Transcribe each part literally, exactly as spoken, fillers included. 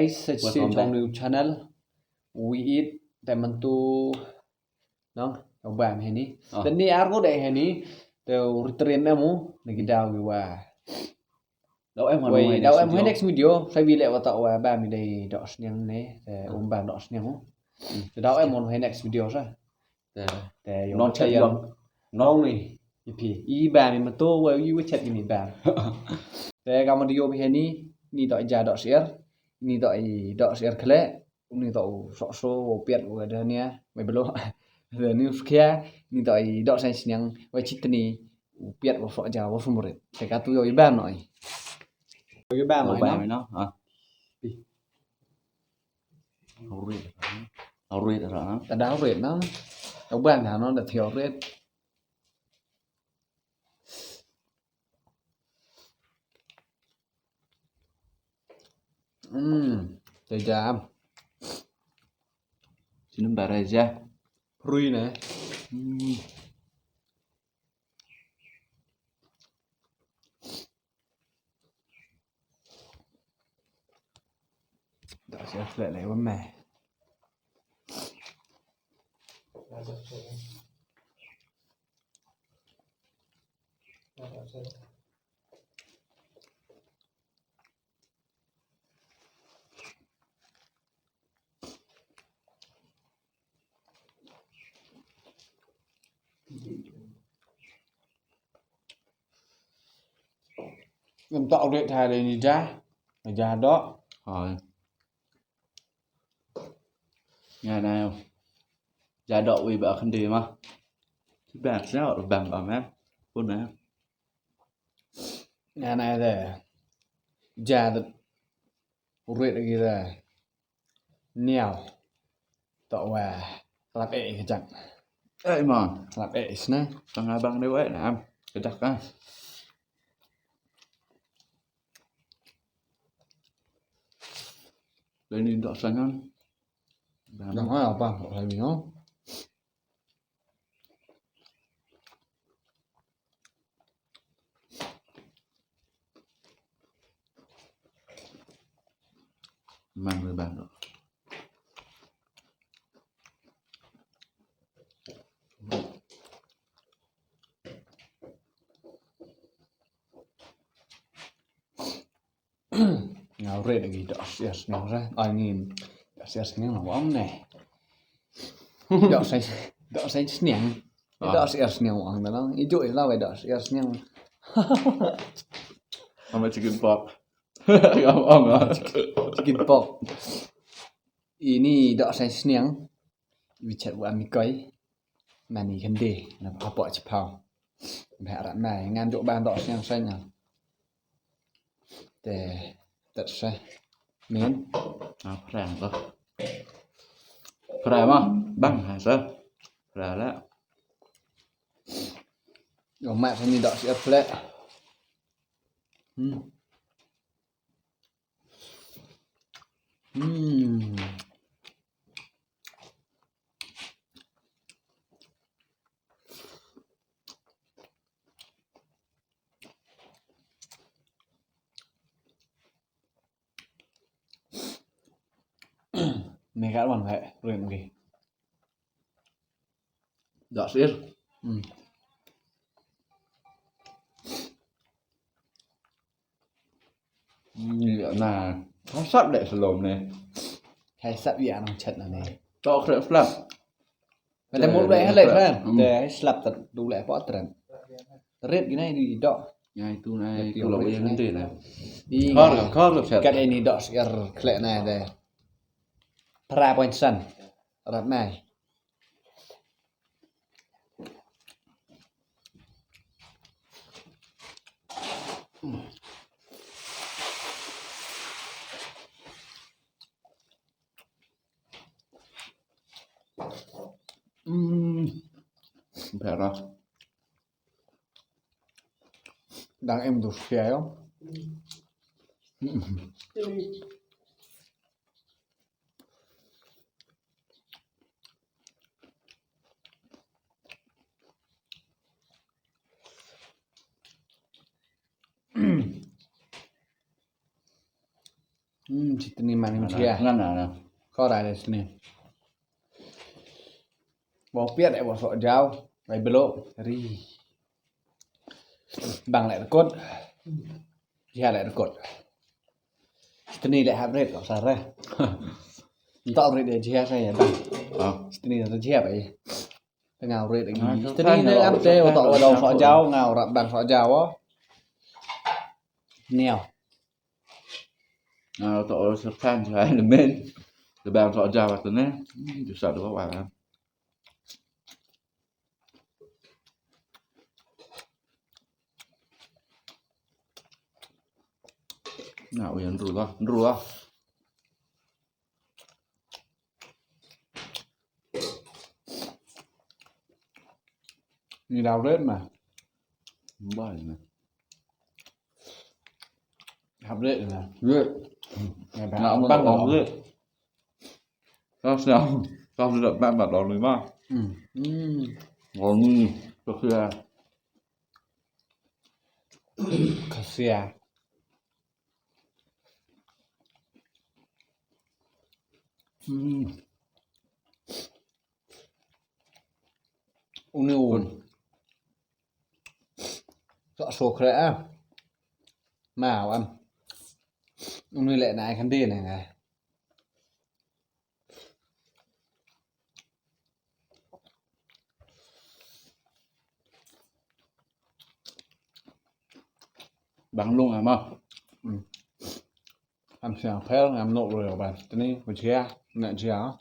Sa shisien jong new channel. Wi it te mynta nong, u bam heni. Te ni ar ko dei heni. Te u retrain em u na ki daw ki wa. Daw em hanu. Wei, hai daw next em video. Hai next video. Sa wi leh wa ta wa bam i dei doh sniang ne. Te um bam doh sniang u. Te daw em hanu hai next video sa. Te, te, nong chat yong. Nong ni. I phi. I bam i mynta wa i wa chat ni bam. Te ka ma di yo bi heni. Ni doh ja doh syiar. Ni doh i doh syiar khleh. Ni doh u sok so u piat u da nia. Mai belo. Da ni u skia. Ni doh i doh saiñ sniang. Wa chit ni u piat u sok ja u sumrit. Te ka tu yo i bam no i. Yo i bam no. Bam no. Ah. Pi. Haurit. Haurit ra. Tada haurit na. Au ban na no da thi haurit. Hmm. Te jam. Sini bara ja. Hrui ne. Hmm. Doh syiar khleh leh wa me. Ngam tok rit ha dei ni ja. Ja doh. Hoi. Nga na yo. Ja doh wi ba khynde ma. Bang sna bang ba ma. Pun na. Nga na de. Ja doh. Rit lagi de. Niaw. Tok wa. Lap eh ka jang. Eh, man. Lap eh isna. Tang abang de wa na am. Ka jak ka. Lai ni doh saiñ. Dang ha apa? Lai ni no. Mang le bang. Nga rit lagi doh syiar sniang sa. Ai ni doh syiar sniang na wang ne. Doh saiñ, doh saiñ sniang. Doh syiar sniang wang na lang. Ijo i lawe doh syiar sniang. Ama chicken pork. Chicken pork. Ini doh saiñ sniang. Wi chat wa mi koi. Mani khynde na hapoh chipau. Ba rat nai ngan juk ban doh sniang saiñ na. Te tet sa. Min. Ah, phrang to. Phrang ma. Bang ha sa. Phrang la. Yo mat sa ni doh syiar phlek. Hmm. Hmm. Me ka wan he rin ki. Doh syiar. Hmm. Ni na. Kham sap de salom ne. Kham sap ïa nang chat na ne. Tok khreh slap. Mata mul de halai khreh. Hmm. De slap ta du le po tren. Rit gina di doh. Ïa itu na itu lo ïa nante na. Khor khor chat. Kat ini doh syiar khleh na de. Phra point san. Rat nai. Hmm. Bera. Dang em dus pia yo. Hmm, shi tni man jia. Ngan na na. Ko ra de sini. Bau piat e bau sok jau. Bai belo. Ri. Bang le rekod. Jia le rekod. Shi tni le hap ret ko sare. Ntok ret de jia sa ya bang. Ah. Shi tni jia bai. Tengah ret lagi. Ah, shi tni ne am te otak wadau sok jau ngau rap bang sok jau. Niau. Nga to o sa kan sa ne men. Te bang sok jau tu ne. Hmm, tu sa tu wa. Na u yan ru la, ru la. Ni dau ret ma. Bai na. Hap ret na. Ret. Nga bang bang ret. Ka sñiaw, ka sñiaw bang bang dong ni ma. Hmm. Hmm. Dong ni, ka sia. Ka sia. Hmm. Uni un. Sok sukre ah. Mau am. Uni le na kan di na ngai. Bang lung ama. Hmm. Am siang pel ngam nok lo ban. Tini mejia, nak jia.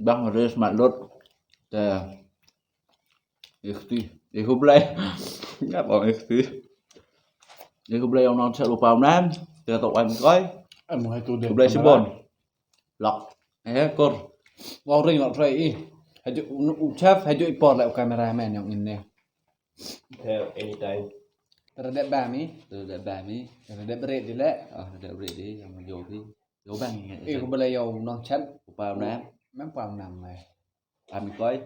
Bang res mat lut. Te. Ikhti. Ikhublai. Ngap bang ikhti. Ikhublai yang nong chat lupa nan. Te tok wan koi. Em hai tu de. Ikhublai sibon. Lok. Eh kor. Wow ring lok try i. Haju u chef haju i por le u cameraman yang ini. Anytime. Terhadap bami. Terhadap bami. Terhadap berit dile. Ah, terhadap berit di yang yo pi. Yo bang ingat. Eh, ko bela yo nong chat. Upau nam. Mem pau nam lai. Ami koi.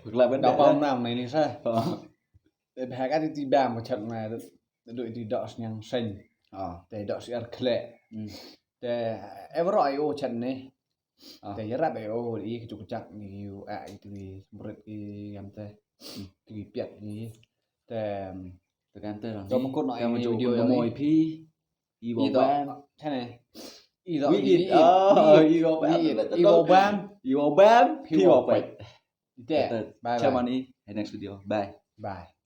Kela ben da pau nam nai ni sa. Te bha ka ti bam ko chat nai. Te doi ti dok sñiang seng. Ah. Te dok si ar kle. Hmm. Te ever ai o chat ni. Ah. Te yarap ai o i kechuk kechak ni u a i tu i murit i yam te. Hmm. Tu i piat ni. Te te kan te. Jom kut no i video mo i pi. Iwo bam. Chane. Iwo bam. Iwo bam. Iwo bam. Iwo bam. Bye bye. Chairman i. Next video. Bye. Bye.